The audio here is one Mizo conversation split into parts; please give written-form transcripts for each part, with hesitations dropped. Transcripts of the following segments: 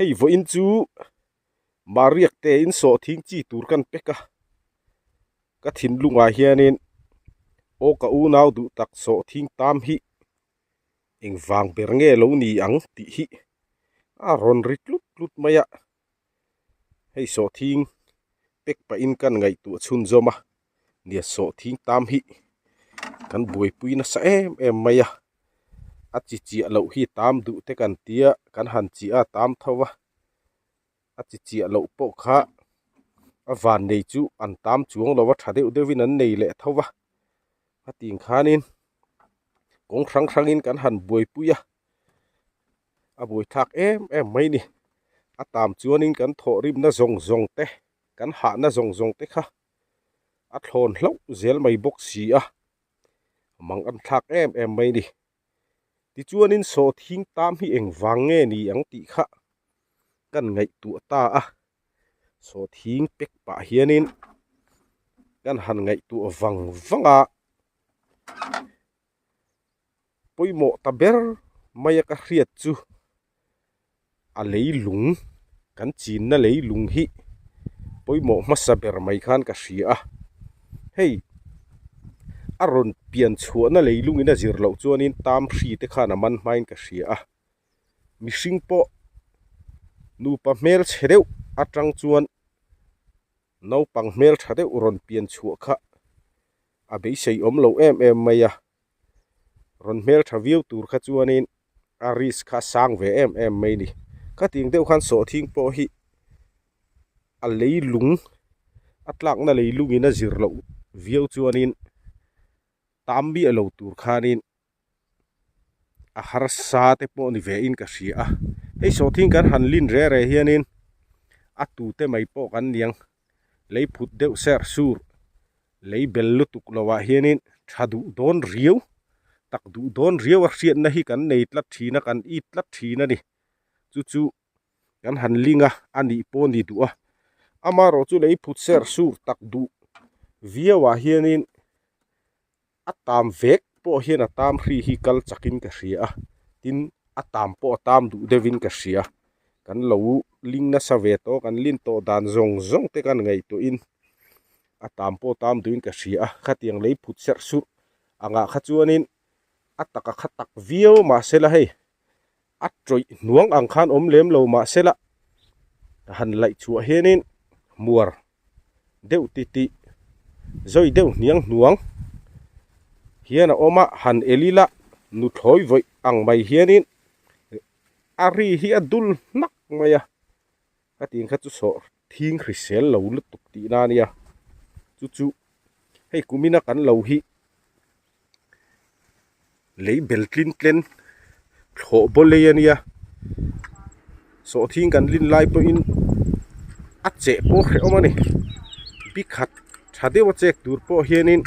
Hei vawiin chu Mahriak te in sawh thing chi tur kan pek a, ka thinlungah hianin aw ka unau duh tak sawh thing tam hi engvang ber nge lo ni ang tih hi a rawn ri tlut tlut mai a. Hei sawhthing pek pahin kan ngaihtuah chhunzawm a, nia sawhthing tam hi kan buaipui nasa em em mai a, a chi chiah loh hi tam duh te kan tia kan han chiah a tam tho a, a chi chiah loh pawh kha a van nei chu an tam chuang lo a tha deuh deuhin an nei leh tho va a ting khanin kawng hrang hrangin kan han buaipui a. a buaithlak em em mai ni a tam chuanin kan thawh rimna zawng zawng te kan hahna zawng zawng te kha a thlawn hlauh zel mai bawk si a mang an thlak em em mai ni tichuanin sawhthing tam hi engvang nge ni ang tih kha kan ngaihtuah ta a sawhthing pek pah hianin kan han ngaihtuah vang vang a. Pawimawh ta ber mai a ka hriat chu a leilung kan chinna leilung hi pawimawh hmasa ber mai khan ka hria a, hei a rawn pian chhuahna leilung in a zir loh chuanin tam hri te khan a man hmain ka hria a, mihring pawh nupa hmelchhe deuh atang chuan naupang hmeltha deuh rawn pian chhuah kha a beisei awm lo em em mai a, rawn hmeltha viau tur kha chuanin a risk kha a sang ve em em mai a ni. Khatiang deuh khan sawhthing pawh hi a leilung a tlakna leilungin a zir loh viau chuanin tam miah lo tur khanin a harsa te pawh ni ve in ka hria a hei sawhthing kan han lin re re hianin a tute mai pawh kan niang lei phut deuh serh sur lei bel lutuk lo ah hianin tha duh dawn riau tak duh dawn riau a hriatna hi kan nei tlat thin a kan it tlat thin a ni chu chu kan han ling a a nih pawh a ni duh a amaherawhchu lei phut serh sur tak duh viau ah hianin. A tam vek pawh hian a tam hri hi kal chakin ka hria a, tin a tam pawh a tam duh deuhin ka hria. Kan lo ling nasa ve tawh, kan lin tawh dan zawng zawng te kan ngaihtuahin a tam pawh a tam duhin ka hria a. Khatiang lei phut serh surh angah kha chuanin a taka kha tak viau mahsela hei a tawih hnuang ang khan awm lem lo mahsela han laih chhuah hianin muar deuh ti tih zawi deuh hniang hnuang hian a awm a, han el ila nuthlawi vawih ang mai hianin a ri hi a dul hnak mai a, ka tih kha chu sawh thing hrisel lo lutuk tihna a nia chu chu hei kumina kan lo hi. Lei bel tlin tlen thlawh baw lei a nia sawhthing kan lin lai pawhin a cheh pawh hrehawm a ni bikhat tha deuh a chek tur pawh hianin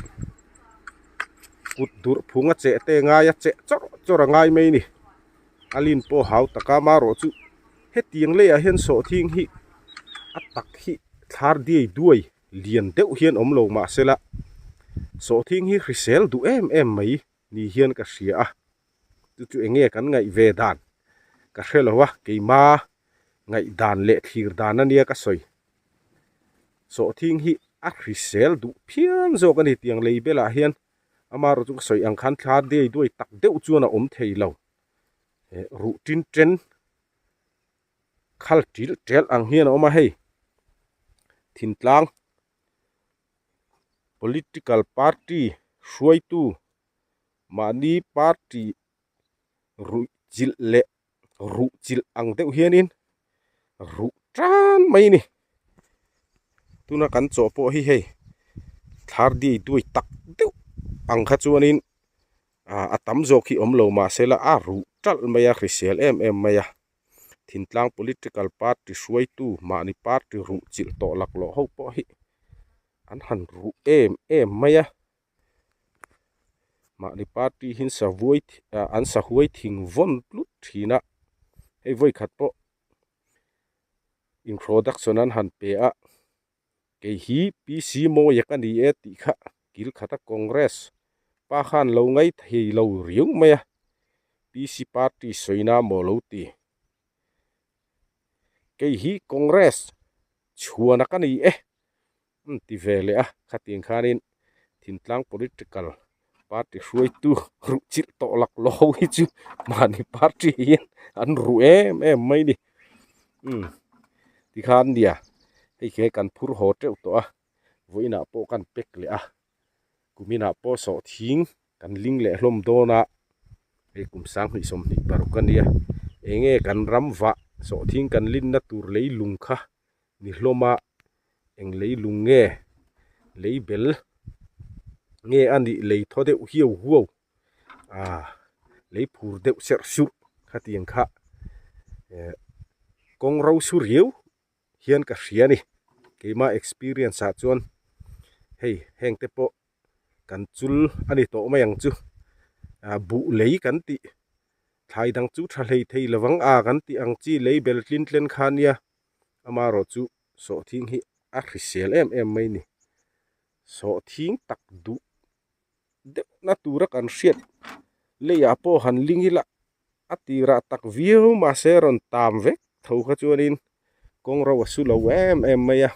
kut durh phung a cheh te ngai a cheh chawrh chawrh a ngai mai a ni a lin pawh hau tak a amaherawh chu hetiang leiah hian sawhthing hi a tak hi thlar diai duai. Lian deuh hian awm lo mahsela sawhthing hi hrisel duh em em mai ni hian ka hria a, chu chu enge kan ngaih ve dan ka hre lo a, keima ngaih dan leh thlir dan a nia ka sawi. Sawhthing hi a hrisel duh phian zawk a ni tiang lei belah hian amaherawh chu ka sawi ang khan thla diai duai tak deuh chuan a awm thei lo, ruh tin ten Khal ṭil ṭel ang hian a awm a hei Thintlang political party hruaitu mahni party ruih chilh leh ruh chilh ang deuh hianin ruh tan mai a ni tuna kan chaw pawh hi hei thlar diai duai tak deuh ang kha chuanin ah a tam zawk hi awm lo mahsela a ruh ṭalh mai a hrisel em em mai a. Thintlang political party hruaitu mahni party ruh chilh tawh laklawh ho pawh hi an han ruh em em mai a, mahni party hi savuai ah an sahuai thing vawn tlut thin a, hei vawikhat pawh introduction an han pe a. Kei hi PC Mawia ka ni e tih kha kil khata Congress pa khan lo ngai thei lo riau mai a, PC party sawina maw lo ti. Kei hi Congress chhuana ka ni e. An ti ve leh a, khatiang khanin Thintlang Political Party hruaitu ruh chilh tawh lak lo ho hi chu mahni party hian an ruh em em mai ni. Umm tikhan nia hei khi kan phur haw teuh tawh a, vawiinah pawh kan pack leh a, kuminah pawh sawhthing kan ling leh hlawm dawn a, hei kum 2026 a nia, eng nge kan ram vah sawhthing kan linna tur leilung kha ni hlawm a, eng leilung nge lei bel nge a nih lei thaw deuh hiau huau ah lei phur deuh serh surh khatiang kha eh kawng ro su riau hian ka hria a ni keimah experience ah chuan hei heng te pawh kan chul a ni tawh mai ang chu ah buh lei kan tih thlai dang chu tha hlei thei lovang a kan tih ang chi lei bel tlin tlen kha nia. Amaherawh chu sawhthing hi a hrisel em em mai ni. Sawhthing tak duh deuh na tura kan hriat leiah pawh han ling ila a tirah tak viau mahse rawn tam vek tho kha chuanin kawng ro a su lo em em mai a.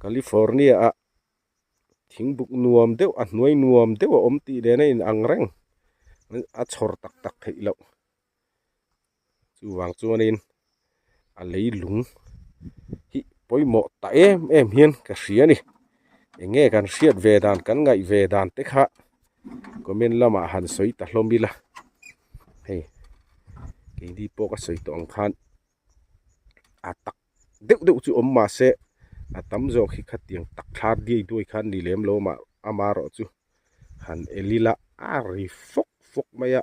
California ah thingbuk nuam deuh a hnuai nuam deuh a awm tih nen a inang reng a chhawr tak tak theih loh. Chuvang chuanin a leilung hi pawimawh ta em em hian ka hria a ni. Eng nge kan hriat ve dan kan ngaih ve dan te kha comment lamah han sawi ta hlawm ila hei keini pawh ka sawi tawh ang khan a tak deuh deuh chu awm mah se a tam zawk hi khatiang tak thlar diai duai khan ni lem lo mah amaherawh chu han el ila a ri fawk fawk mai a.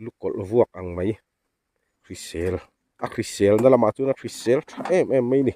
Lu kawlh vuak ang mai hrisel a hrisel na lamah chuan a hrisel tha em em mai a ni.